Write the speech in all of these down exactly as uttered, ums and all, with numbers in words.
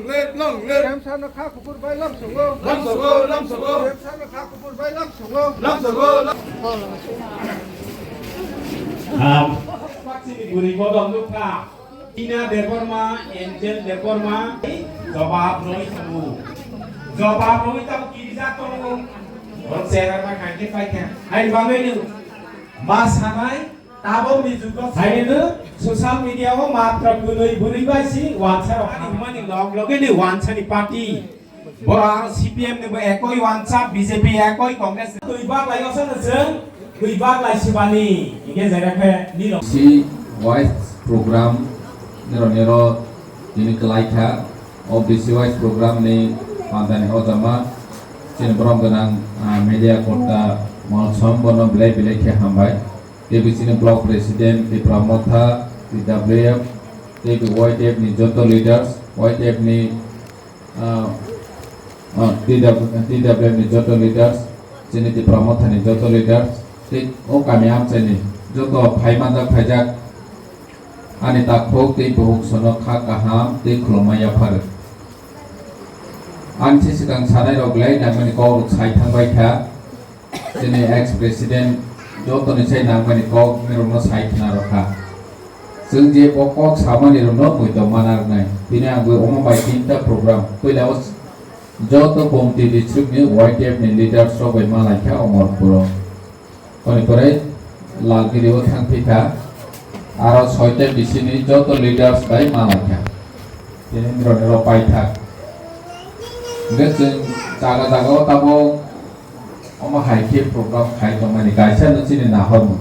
Long live, long live. Kemsa no kha kuphur bai lam songo. Lam songo, lam songo. Kemsa no kha kuphur bai lam songo. Lam songo, lam. Am. Paksini bwrwi bodol nukha. Tina Debbarma, Angel Debbarma, jawab rwi tongo. Jawab rwi tongo, kirijak tongo. Borok chera ma khaikhe paikha. Hai bangwi no ma sanai. Tabokni jugo haino social media o matra kwnwi bwrwi bai si wansa rok ani hwnmani log loge ni wansa ni party. Boro aro C P M ni bo ekoi wansa, B J P ekoi, Congress ni. Twi bak lai osa na jeng, twi bak lai sibani. Ige jera khe nilo. C wise program nero nero tini kwlai kha. O B C wise program ni panda ni hojama chini borom gwnang, ah, media korta Molsom bono belai belai khe hambai. Tei bisini block president Tipra Motha, T W F, tei Y T F ni joto leaders, Y T F ni, ah, ah, T W F, T W F ni joto leaders, chini Tipra Motha ni joto leaders, tei o kami amchai ni joto phai manjak phaijak ani takhuk tei buhuk sono kha kaham tei khulumma yapharwi. Ani se swkang sanai rok belai nangmani kok rok sai thang bai kha. Chini ex president jotoni sai nangmani kok nirokno sai khna rokha. Chwng je bo kok samani rokno muitok mana rwnai. Tini ang bo omo bai tinta program. Puila o joto Gomti district ni Y T F ni leaders rok bai malaikha Omorpuro. Oni pore Lalgiri o thang phikha. Aro soita bisini joto leaders bai malaikha. Tini nirokni rok paithak. Hingke chwng jaga jaga o tabok omo hai khe program khai tongmani kaisa no chini nahormung.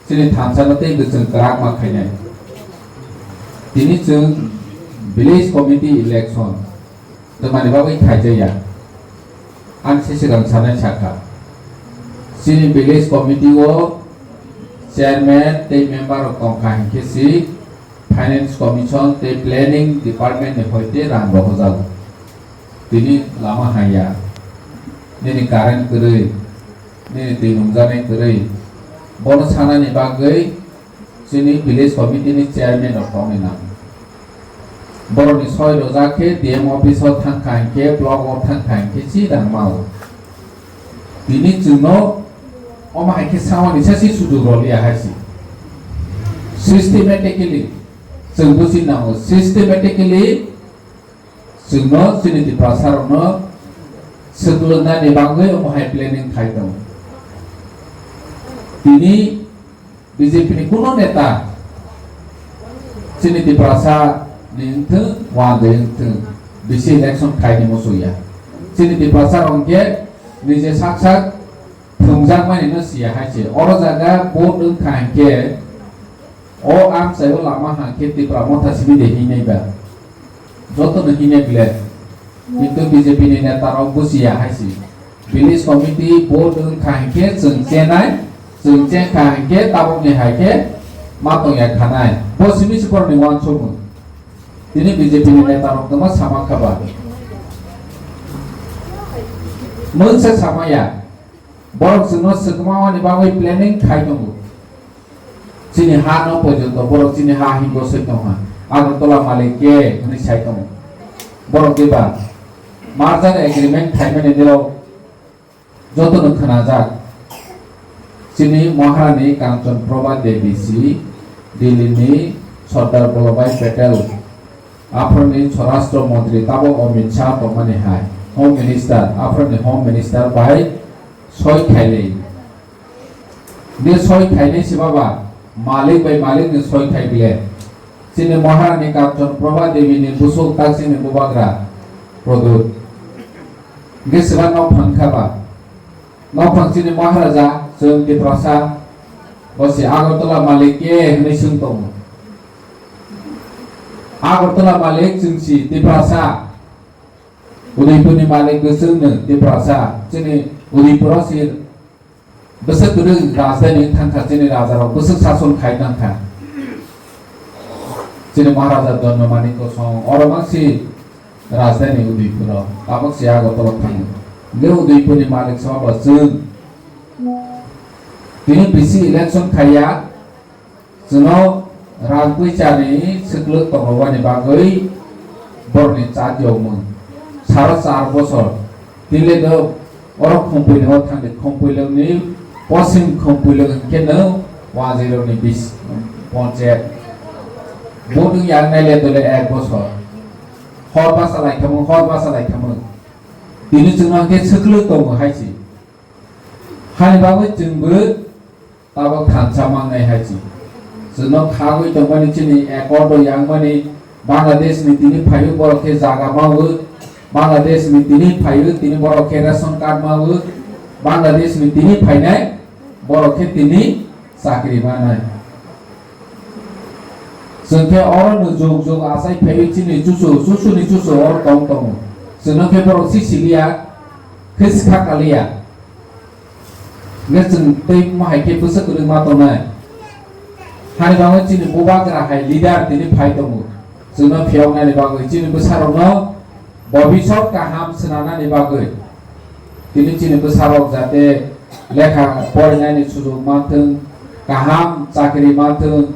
Chini thansa no tei bwswng kwrak ma khainai. Tini chwng village committee election twmani bagwi khaijaya. Ang se swkang sanai sakha. Chini village committee o chairman tei member rok tongkha hinkhe si finance commission tei planning department ni hoite rang rohojago. Tini lama haya, nini current kwrwi, nini twi nungjaknai kwrwi, bono sanani bagwi chini village committee ni chairman rok tongwi nango. Borokni soi rojak khe D M office o thangkha hinkhe, block o thangkha hinkhe si rang mao. Tini chwngno omo hai khe samani sasi sujuk roliya hai si. Systematically chwng busi nango, systematically chwngno chini Tiprasa rokno swklugnani bagwi omo hai planning khai tongo. Tini B J P ni kuno neta chini Tiprasa ni wngthwng, wande wngthwng, bisi election khaini musuya. Chini Tiprasa rok hwnkhe nije sak sak thwngjakmani no siya hai se. Oro jaga vote wngkha hinkhe o amchaio lama hangkhe Tipra Motha simi de hinwi ba. Joto no hine bile. Kintu B J P ni neta rok bujiya hai si. Village committee vote wng kha hinkhe chwng chenai, chwng cheng kha hinkhe tabuk ni hai khe ma tong ya khanai. Bo simi si borok ni uansukmung. Tini B J P ni neta rok no ma sama kha ba. Mungsa sama ya. Borok chwngno swkma wani bagwi planning khai tongo. Chini ha no porjonto borok chini ha hingo soi tongha. Agartala malik ke hwnwi sai tongo. Borok diba merger agreement khaimani nirok jotono khwnajak. Chini Maharani Kanchan Prabha Devi si Delhi ni Sardar Vallabhbhai Patel, aphurni Swarashtra Montri tabok Amit Shah tongmani hai, Home Minister, aphurni Home Minister bai soi khailai. Bini soi khainai se baba, malik bai malik ni soi khai bile. Chini Maharani Kanchan Prabha Devi ni busuk tak chini bubagra Produt. Hingke seba nok phang kha ba. Nok phang chini Maharaja, chwng Tiprasa, bo se Agartala malik ke hwnwi swng tongo. Agartala malik chwng si Tiprasa. Udaipurni malik bo chwngno Tiprasa, chini Udaipuro si Bwswk kwrwi rajdhani wng thangkha, chini rajarok bwswk sason khai tangkha. Chini Maharaja Dondamani kosong oro mangsi rajdhani Udaipuro, tabuk se Agartala thango. Hwnkhe Udaipurni malik sabo chwng tini bisi election khaiya, chwngno rang puichani swklwk tongwani bagwi borokni chati yokmwng sara char bosor. Tile do oro Khumpuilwngo thangdi, Khumpuilwngni posim Khumpuilwng hwnkhe no Wazirokni bis-, ponchayat. Bo wng yang naile dole ek bosor. Hor basa lai thangmung, hor basa lai thangmung. Tini chwngno hwnkhe swklwk tongo hai se. Hani bagwi chwngbo tabuk thansa mangnai hai se. Chwngno khagwi tongmani chini accord o yangmani Bangladesh ni tini phaio borok khe jaga mawo, Bangladesh ni tini phaio tini borok khe ration card mawo, Bangladesh ni tini phainai borok khe tini chakri manai. Chwng khe oro no jug jug achai phaiwi chini chuchu, chuchuni chuchu oro tong tongo. Chwngno khe borok si siliya, khe sikha kaliya. Hwnkhe chwng tei omo hai khe bwswk kwrwi ma tongnai. Hani bagwi chini bubagra hai leader tini phai tongo. Chwngno phiyoknani bagwi chini bwsarokno bobisot kaham swnamnani bagwi. Tini chini bwsarok jate lekha porinani sujuk manthwng, kaham chakri manthwng.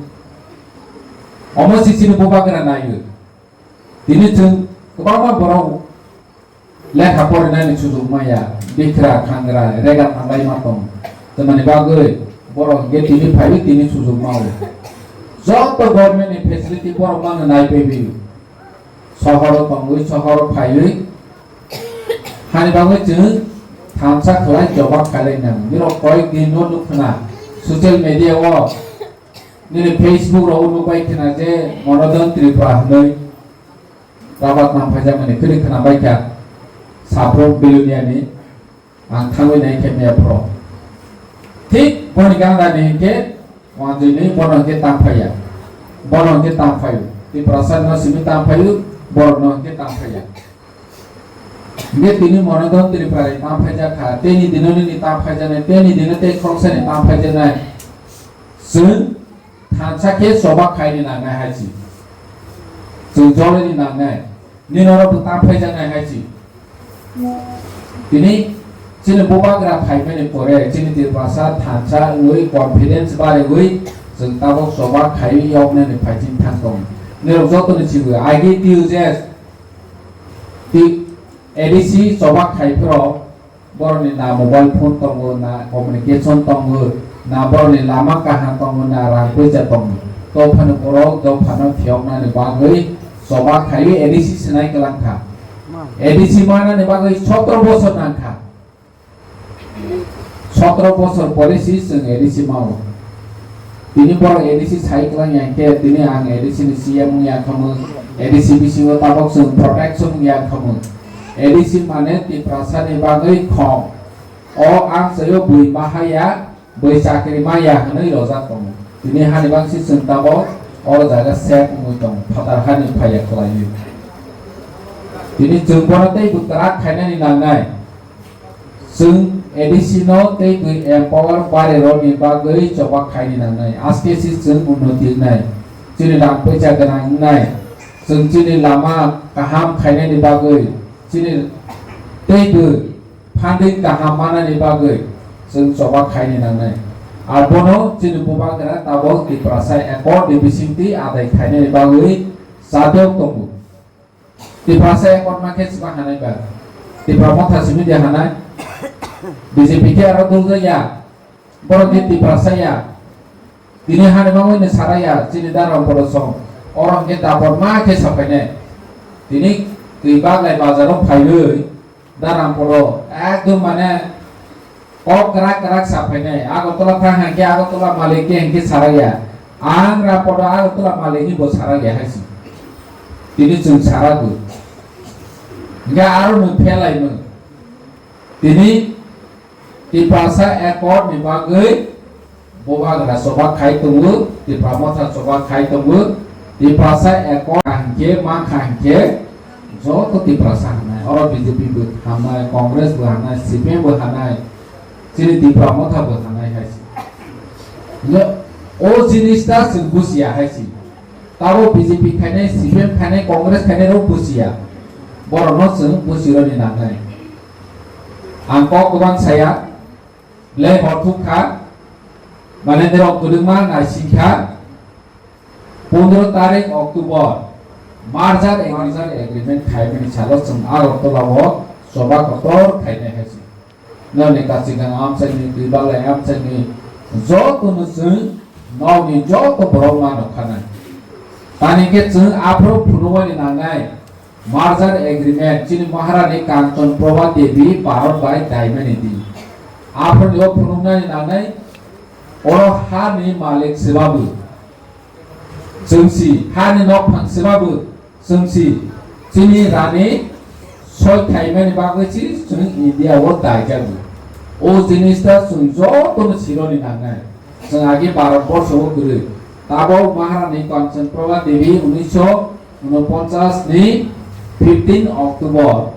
Omo se chini bubagra naio. Tini chwng kwbangma borok lekha porinani sujuk maya, bikra khangra rega thanglai ma tong. Tamani bagwi borok hwnkhe tini phaiwi tini sujuk mao. Joto government ni facility borok mano nai paiwi. Sohoro tongwi, sohoro phaiwi. Hani bagwi chwng thansa khlai jobab khailai nang. Nirok koyek din no nukha na social media o, nini Facebook rogo nukbai khna je Monodon Tripura hwnwi. Rabat nang phaijakmani kwrwi khna baikha saphro Biloniani ang thangwi nai khe mia phro. Thik boni gangdani hinkhe wanjwini bono hinkhe tang phaiya. Bono hinkhe tang phaio. Tiprasa no simi tang phaio, borok no hinkhe tang phaiya. Hinkhe tini Monodon Tripura ni tang phaijak kha, teni dino nini tang phaijaknai, teni dino tei khoroksa ni tang phaijaknai. Chwng thansa khe choba khaini nangnai hai si. Chwng jolini nangnai. Nini oro bwtang phaijaknai hai si. Tini chini bubagra phaimani pore chini Tiprasa thansa wngwi confidence bariwi chwng tabuk choba khaiwi yoknani phaiching thang tongo. Nirok jotoni chibwi I D T U J S, T-, A D C choba khai phiro Borokni na mobile phone tongo, na communication tongo, na borokni lama kaham tongo, na rang puisa tongo. Tophano borok dophano phiyoknani bagwi choba khaiwi A D C swnai kwlangkha. A D C manani bagwi sotro bosor nangkha. Sotro bosor pore si chwng A D C mao. Tini borok A D C sai kwlangya khe, tini ang A D C ni C M wngya khamung, A D C bisingo tabok chwng protection wngya khamung. A D C mane Tiprasa ni bagwi khong. O ang sayo bui mahaya, bui chakri maya hwnwi rojak tongo. Tini hani bangsi chwng tabok o jaga safe wngwi tongo, phatar hani phaiya kwlaiwi. Tini chwng bono tei bwkrak khainani nangnai. Chwng A D C no tei bwi empower barirokni bagwi choba khaini nangnai. Aste si chwng unnoti wngnai. Chini rang puisa gwnang wngnai. Chwng chini lama kaham khainani bagwi, chini tei bwi funding kaham manani bagwi chwng choba khaini nangnai. Abono chini bubagra tabok Tiprasa Accord ni bisingtwi adai khainani bagwi chadok tongo. Tiprasa Accord ma khe chwng hanai ba? Tipra Motha simi de hanai? B J P khe aro dol ya. Borok khe Tiprasa ya. Tini hani bagwi ni sara ya, chini da Ramporo song. Oro hwnkhe tabor ma khe saphainai. Tini twi baglai bazaro phaiwi da Ramporo ekdom mane kok kwrak kwrak saphainai. Agartala thang hwnkhe Agartala malik khe hwnkhe sara ya. Ang Ramporo Agartala malik ni bo sara ya hai si. Tini chwng sara bo. Hwnkhe aro nwng phelai mung. Tini Tiprasa Accord ni bagwi bubagra choba khai tongo, Tipra Motha choba khai tongo, Tiprasa Accord hwnkhe mankha hwnkhe joto Tiprasa hamnai, oro B J P bo hamnai, Congress bo hamnai, C P M bo hamnai, Chini Tipra Motha bo thangnai hai se. No, o jinis ta chwng bujiya hai se. Tabo B J P khainai, C P M khainai, Congress khainai rok bujiya. Borok no chwng bujironi nangnai. Ang kok kwbang saya, belai hor thuk kha, mane norok kwdwkma naising kha, pondro tarik October, merger and merger agreement khaimani salo chwng Agartala o choba kotor khainai hai se. Noni Kachiganga amchaini, Twibalai amchaini, joto no chwng nokni joto borok ma nukha nai. Tani khe chwng aphuru phunugwani nangnai merger agreement chini Maharani Kanchan Prabha Devi Bharat bai daimani di. Aphuru ni o phunugnani nangnai oro ha ni malik swbabu. Chwng si hani nok phang sibabo chwng si chini rani soi khaimani bagwi si chwng India o daijago. O jinis ta chwng jotono sironi nangnai. Chwng agi Bharat borsho o kwrwi. Tabok Maharani Kanchan Prabha Devi unisho unoponchas ni fifteen October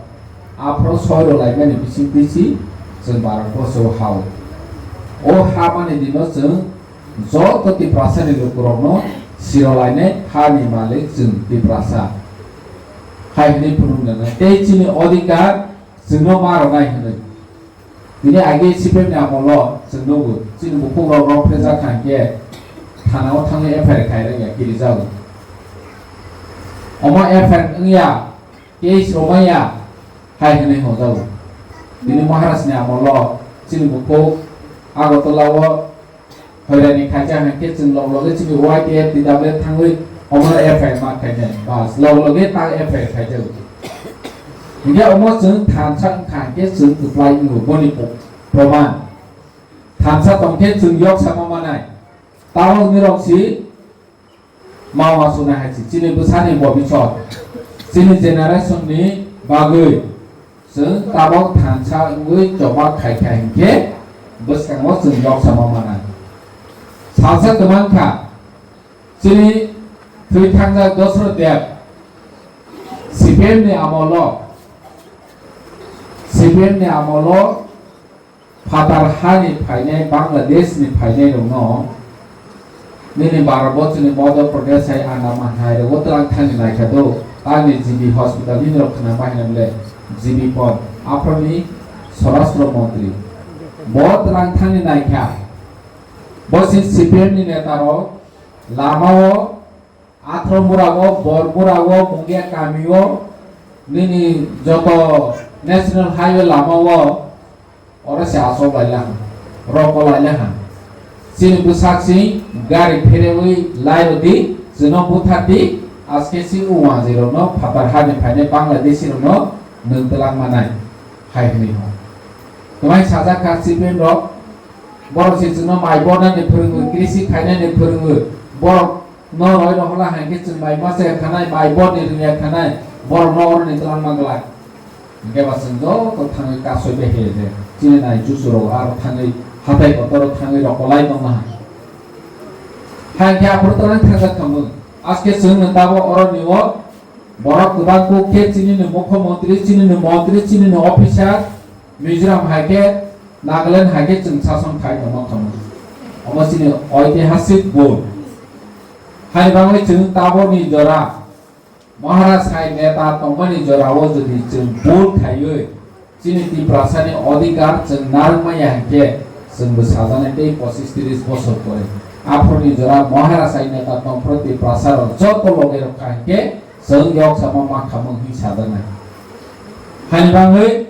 aphro soi rwlaimani bising twi si chwng Bharat borsho o hao. O hamani dino chwng joto Tiprasani lukurokno sirolainai hani malik chwng Tiprasa hai hwnwi phunuknanai tei chini odhikar chwngno ma rwnai hwnwi. Bini age C P M ni amolo chwng nugo chini bukhukrok rok phejak kha hinkhe thanao thangwi F I R khai rwngya kirijago. Omo F I R wngya, case romaya hai hwnwi hwnjago. Bini Maharajni amolo chini bukhuk Agartala o Hoirani khaijak hai khe chwng log loge chini Y T F T W thangwi omo F I R ma khainai. Bas, log loge ta F I R khaijago. Hinkhe omo chwng thansa wngkha hinkhe chwng kwplai wngo boni proman. Thansa tongkhe chwng yok sama manai. Tamo wngnirok si ma uansuknai hai se. Chini bwsani bobisot, chini generation ni bagwi chwng tabok thansa wngwi choba khaikha hinkhe bwskango chwng yok sama manai. Salsa kwmang kha, chini thwi thangjak Dosrot Deb C P M ni amolo, C P M ni amolo phatar hani phainai Bangladesh ni phainai rokno nini Bharat bochoni Madhya Pradesh hai Andaman hai rogo twlang thani naikha do, ani G B hospital nini rok khna bahina bole G B pon aphro ni Swarashtra Montri bo twlang thani naikha. Bo si C P M ni neta rok lama o Athro mura o, Bor mura o, Mungia kami o, nini joto national highway lama o, oro se asok lai laha, roko lai laha. Chini bwsak si gari pherewi lai rodi, chwno buthardi, aske si uwanjwi rokno phatar hani phainai Bangladeshi rokno nwng twlang manai, hai hwnwi ho. Twmai sajak kha C P M rok, borok se chwngno mai bornani phwrwngwi, krisi khainani phwrwngwi, borok no roi rohola hai khe chwng mai masa ya khanai, mai borni rwngya khanai, borok no oroni twlang ma glak. Hinkhe ba chwng joto thangwi kasoi bai khe je, chini nai jusu rok aro thangwi hatai kotor thangwi rok kolai tongma ha. Hai khe aphuru twlang thangjak thangwi. Aske chwng no tabo oroni o borok kwbang kuk khe chini ni mukhyamantri, chini ni montri, chini ni officer, Mizoram hai khe, Nagaland hai khe chwng sason khai tongma khamu. Omo chini oitihasik bul. Hai bangwi chwng taboni jora, Maharaj hai neta tongmani jora o jodi chwng bul khaiwi, chini Tiprasani odhikar chwng narwkma ya hinkhe, chwng bo sajaknai tei pochish tris bosor pore. Aphuruni jora Maharaj hai neta tongphuru Tiprasa rok joto loge rok kha hinkhe, chwng yok sama ma khamung hi sajaknai. Hai bangwi,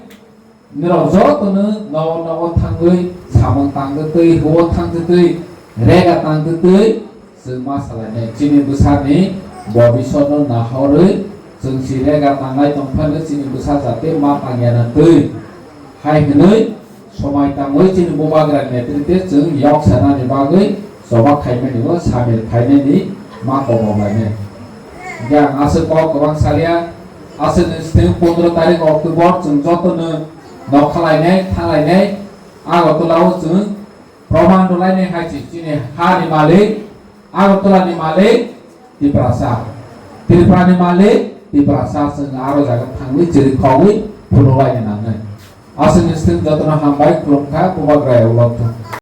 Norok jotono nogo nogo thangwi samung tangtwtwi, huo thangtwtwi, rega tangtwtwi, chwng ma salainai. Chini bwsani bobisotno nahorwi, chwng si rega tanglai tongphano chini bwsa jate ma tangya na twi. Hai hwnwi, somai tangwi chini bubagra netrite chwng yok sanani bagwi choba khaimani o samil khainani ma kobok lainai. Hinkhe ang aswk kok kwbang salia, aswk ni sitwng pondro tarik October chwng jotono Nok khalainai, thalainai, Agartala o chwng proman rwlainai hai se chini ha ni malik, Agartala ni malik, Tiprasa. Tripura ni malik, Tiprasa chwng aro jaga thangwi chiri khogwi phunulaina nangnai. Aswkni stil jotono hambai khulumkha Bubagra ulo thung.